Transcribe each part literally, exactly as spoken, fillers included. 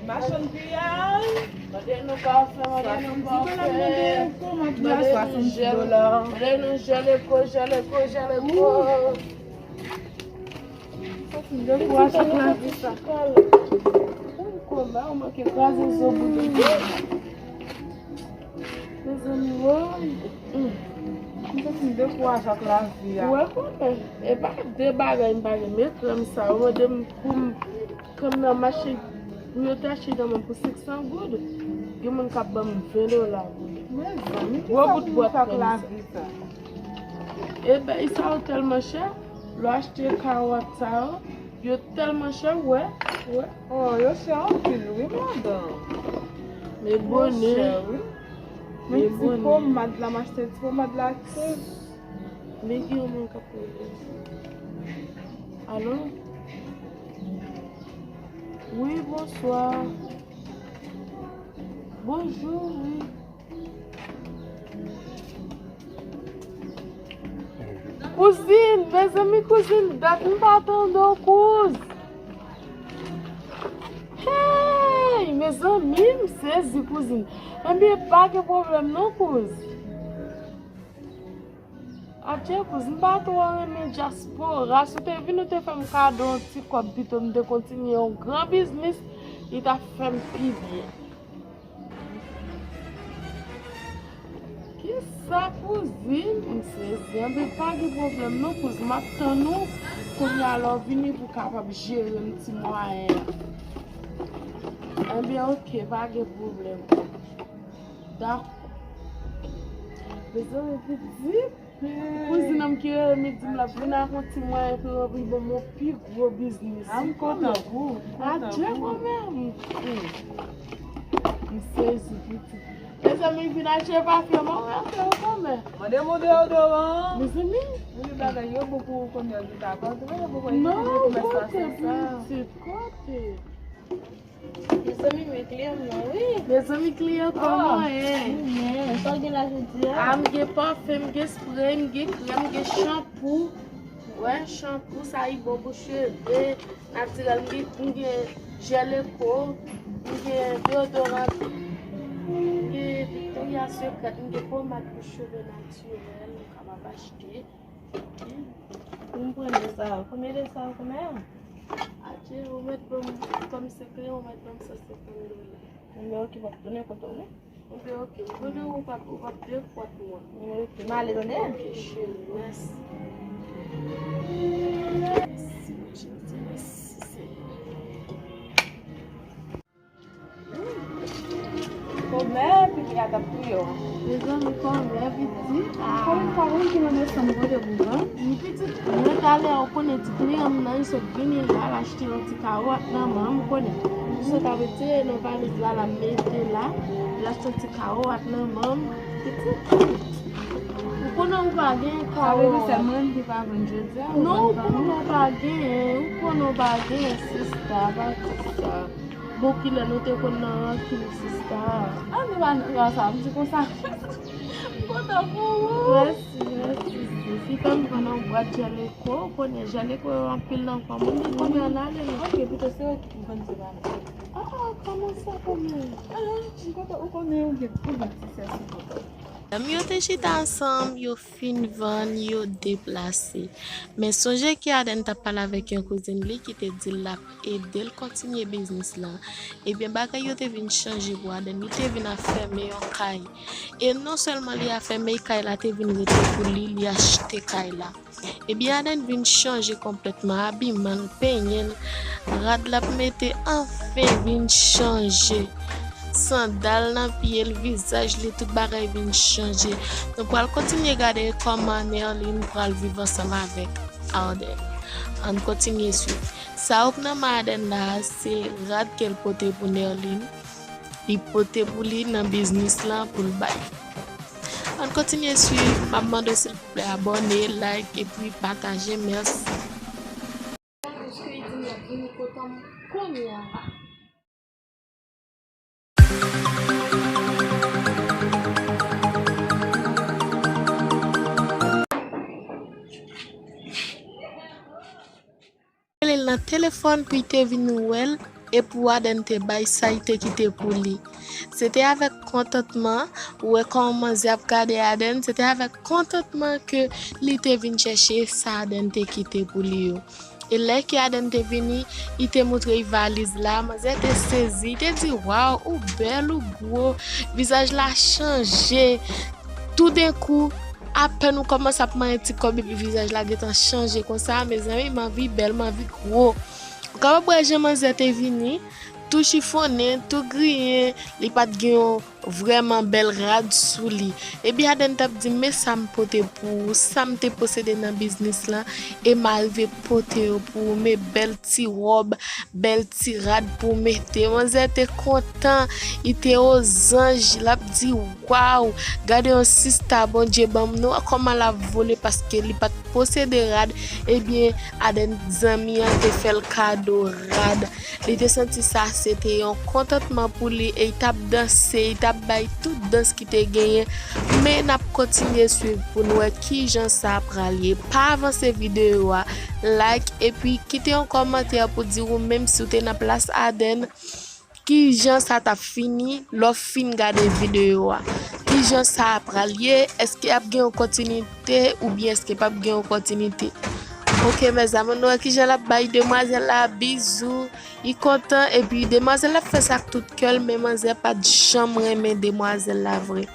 Machann piyay. Mande nou pafè, mande nou pafè. Mande nou jèl, mande nou jèl eko, jèl eko, jèl eko. Dekouraje ak lavi sa. Kòmè, ou manke kraze zo bout. Mezanmi, woy. M santi m dekouraje ak lavi a. Ou wè kòmè, e pa de bagay m pa gen, men krèm sa, ou mande m pou m, krèm nan mache, pou yo te achte nan mwen pou senk san goud, gen moun k ap ban m ven dola goud. Mezanmi, gwo bout bwat krèm sa. E bagay sa yo tèlman chè, lè w achte kawòt sa yo, yo tèlman chè, w wè, w wè. Oh, yo chè anpil, wi, madanm. Men bonè. Yo chè, wi. Men ti pomad la, m achte ti pomad la kenz. Men gen yon moun k ap rele. Alo? Wi, bonswa. Bonjou, wi. Kouzin, mezanmi, kouzin, dat m pa tande w, kouz. Hey, mezanmi, m sezi, kouzin. Ebyen, pa gen pwoblèm non, kouz. Adje, kouz, m pa twò renmen dyaspora. Si w te vin, ou te fè m kado yon ti kòb pito, m te kontinye yon gran biznis, li t ap fè m pi byen. Kisa, kouzin? M sezi. Anben, pa gen pwoblèm non, kouz. M ap tann ou kounye a lè w vini pou w kapab jere m ti mwayen an. Anben, oke, pa gen pwoblèm. Dakò. Mezanmi, pitit. Kouzin an m ki rele m, li di m l ap vin ak yon ti mwayen pou yo vin ban m yon pi gwo biznis. A, m kontan pou ou, m kontan pou ou. Adje, kòmè. M sezi, pitit. Mezanmi, vin achte pafè, mwen wè afè yo kòmè. Mande moun deodoran. Mezanmi. Wi, bagay yo bon pou ou, kòmè, vin ta kòmè, yo bon pou ou. Non, kote, pitit, kote? Mezanmi, men kliyan m nan, wi. Mezanmi, kliyan kòman ye? Men, sa w gen la jodi a? A, m gen pafen, m gen spray, m gen krèm, m gen chanpou. Wè, chanpou, sa li bon pou cheve natirèl. M gen, m gen jèl eko, m gen deodoran, m gen Victoria's Secret, m gen pomad pou cheve natirèl, ou kapab achte. M pran de sa yo. Konbyen de sa yo, kòmè? Adje, ou mèt ban m, kòm se kliyan, ou mèt ban m san senkant dola. Ebyen, oke, m ap tounen kote w, wi. Ebyen, oke. M konnen ou p ap, ou p ap defwòt mwen. Ebyen, oke. M ale, tande? Oke, cheri, mèsi. Mèsi, mon Jezi, mèsi, Senyè. Kòmè, pitit la t ap touye w. Mezanmi, kòmè, pitit. A. Kòmè, pa konn ki nan desanm kote pou vann. M pitit, mwen talè, ou konnen ti kliyan m nan, li sot vini la, l achte yon ti kawòt nan men m, ou konnen. Li sot ap retire nan valiz la, l ap mete la, l achte yon ti kawòt nan men m. Pitit, ou konnen ou pa gen kawòt. Sa vle di se mwen ki pa vann jodi a, ou vann kòmè? Non, ou konnen ou pa gen, ou konnen ou pa gen, sista, pa di sa. Bon, kilè nou te konn nan rankin, sista? A, nou pa nan sa, m di konsa. M kontan pou ou. Mèsi, mèsi, sis. Li fè m vann yon bwat jèl eko, ou konnen jèl eko yo anpil nan kò moun, li konbyen ann ale, non? Oke, pito se ou ki pou vann se pa mwen. A, a, kòman sa, kòmè? A, m kontan, ou konnen ou gen, ou gen ti sèl sou kò. Lè m yo te chita ansanm, yo fin vann, yo deplase. Men sonje ke Aden t ap pale avèk yon kouzin li ki te di l l ap ede l kontinye biznis lan. Ebyen, bagay yo te vin chanje pou Aden. Li te vin afèmen yon kay. E non sèlman li afèmen kay la, te vin rete pou li, li achte kay la. Ebyen, Aden vin chanje konplètman, abiman l, penyen l, rad l ap mete, anfen vin chanje. Sandal nan pye l, vizaj li, tout bagay vin chanje. Nou pral kontinye gade kòman Nerline pral viv ansanm avèk Aden. Ann kontinye swiv. Sa ou k nan men Aden la a, se rad ke l pote pou Nerline. Li pote pou li nan biznis lan pou l bay. Ann kontinye swiv. M ap mande w silvouplè abòne, like epi pataje. Mèsi. Paske li di m l ap vini kote m kounye a. Rele l nan telefòn pou l te vin wè l, E pou Aden te bay sa li te kite pou li. Se te avèk kontantman, ou wè kòman manzè ap gade Aden, se te avèk kontantman ke li te vin chèche sa Aden te kite pou li yo. E lè ke Aden te vini, li te montre l valiz la, manzè te sezi, li te di, "Waw, ou bèl, ou gwo, vizaj la chanje." Toudenkou, apèn ou kòmanse ap manyen ti kòb epi vizaj la gentan chanje konsa, mezanmi, m anvi bèl, m anvi gwo. Ou kapab wè jan manzè te vini, tou chifonnen, tou griyen, li pa t gen yon vrèman bèl rad sou li. Epi Aden t ap di, "Men sa m pote pou ou, sa m te posede nan biznis lan, e m arive pote yo pou ou, men bèl ti wòb, bèl ti rad pou w mete." Manzè te kontan, li te ozanj, l ap di, "Waw, gade yon sista Bondye ban m, nou wè kòman l ap vole paske li pa t posede rad." Ebyen, Aden zanmi an te fè l kado rad. Li te santi sa se te yon kontantman pou li e li t ap danse, li t ap bay tout dans ki te genyen. Men n ap kontinye swiv pou n wè kijan sa pral ye. Pa avanse videyo a, like epi kite yon kòmantè pou di ou menm si w te nan plas Aden, kijan sa t ap fini lè w fin gade videyo a. Kijan sa pral ye? Èske ap gen yon kontinite oubyen èske p ap gen yon kontinite? Ok, mezanmi, nou wè kijan l ap bay demwazèl la bizou. Li kontan, epi demwazèl la ap fè sa ak tout kè l, men manzè pa t janm renmen demwazèl la vre.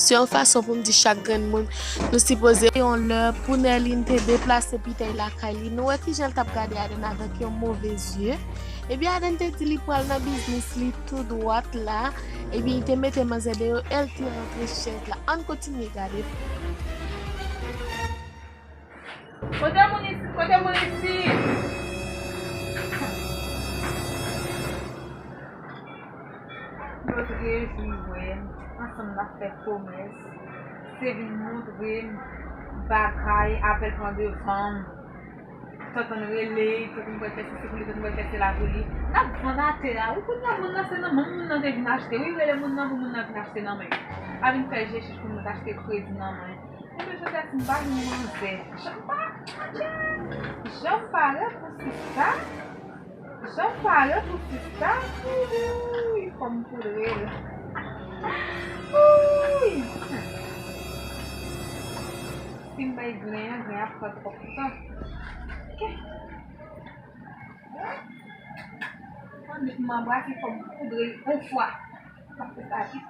Se yon fason pou m di chak grenn moun, nou sipoze yon lè pou Nerline te deplase pitèy lakay li. Nou wè kijan l t ap gade Aden avèk yon move zye. Ebyen, Aden te di li pral nan biznis li tou dwat la. Ebyen, li te mete manzè deyò e l te rantre chèz la. Ann kontinye gade. Kote moun isit? Kote moun isit? Yo t rejwi wè m. Ansanm n ap fè komès. Se vin montre m bagay, apèl pran devan m. Tann rele, tann mwen fè sesi pou li, tann mwen fè sela pou li. N ap vann atè a. Wi, kounye a moun nan se nan men moun nan te vin achte. Wi, rele moun nan pou moun nan vin achte nan men. Pa vin fè je chich pou moun nan achte kredi nan men. Ebyen, jodi a, si m pa gen manzè, jan m pa, jan m pare pou sista, jan m pare pou sista, wi, fò m poudre l. Wi. Si m bay grenn an, grenn an ap pran twòp tan. Ok. Annik m anbrase fò m poudre l yon fwa. M ap fè sa vit.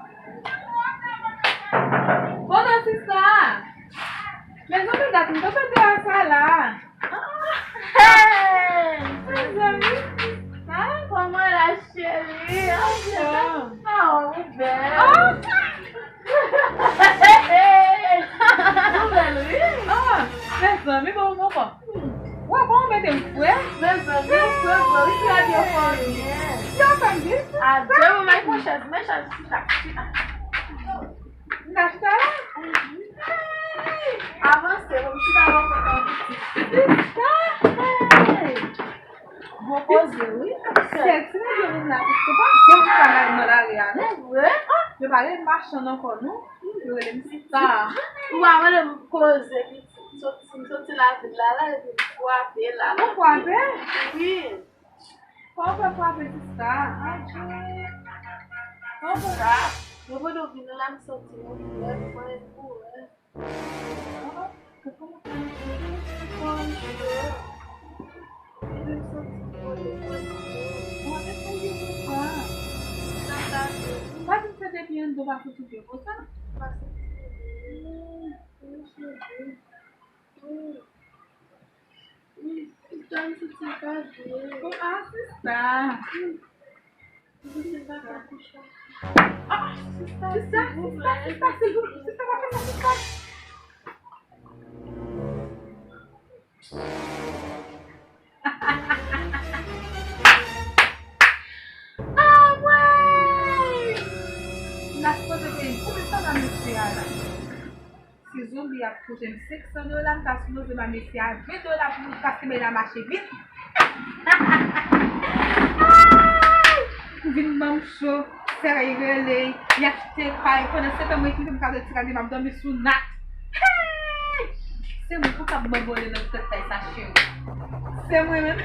Bonjou, sista. Mezanmi, dat m t ap fè sa la. Hey! Mezanmi. Ah, kòman la, cheri? Ah, ou bèl. Ah! Ou bèl, wi. Ah, mezanmi, bon, bon, bon. Wè, kòman w mete m fre? Mezanmi, ou fre, fre, wi, trè byen, fò byen. Yo, fè m byen. Adye, mwen, mwen, chèz, mwen, chèz, chita, chita. M ka chita la? Avanse, bon, m chita la, fò m piti. Chita, hey! Bon koze, wi. Sèks, men gen moun la, se pa bèl sa la nan lari a, non. Se vre? Ah, yo pa rele m machann ankò, non. Yo rele m sista. Ou pa rele m koze, pitit. Soti, m soti lavil la, la, epi m frape la, la. Ou frape? Wi. Kòman w fè frape sista? Adje. Kòman w fè? Sista, depi w vin la, m santi m frèt, mwen tou, wi. Ah, kòman w fè? Kòman w fè? Epi m santi m kole, mwen tou. Mwen te sonje konsa. Sa, sa, se. Pa di m se depi anndan w pa santi w byen konsa. Pa santi m byen. Mwen chanje. Wi. Wi, sista, m santi m pa byen. Oh, ah, sista. Wi. M santi m pa ka kouche. Ah, sista, sista, sista, silvouplè, sista, pa fè sa, sista. Anmwey! N ap poze peyi. Kòman sa va, mesye a la? Si zonbi ap koute m senk san dola, m ta sipoze ba mesye a ven dola pou li, paske bagay la mache vit. Ay! M vin ban m cho, sè y rele, y achte kay. Pandan se tan mwen ki fè m kado ti kado, m ap dòmi sou nat. Hey! Se mwen pou k ap banbole nan tèt kay sa, cheri. Se mwen menm.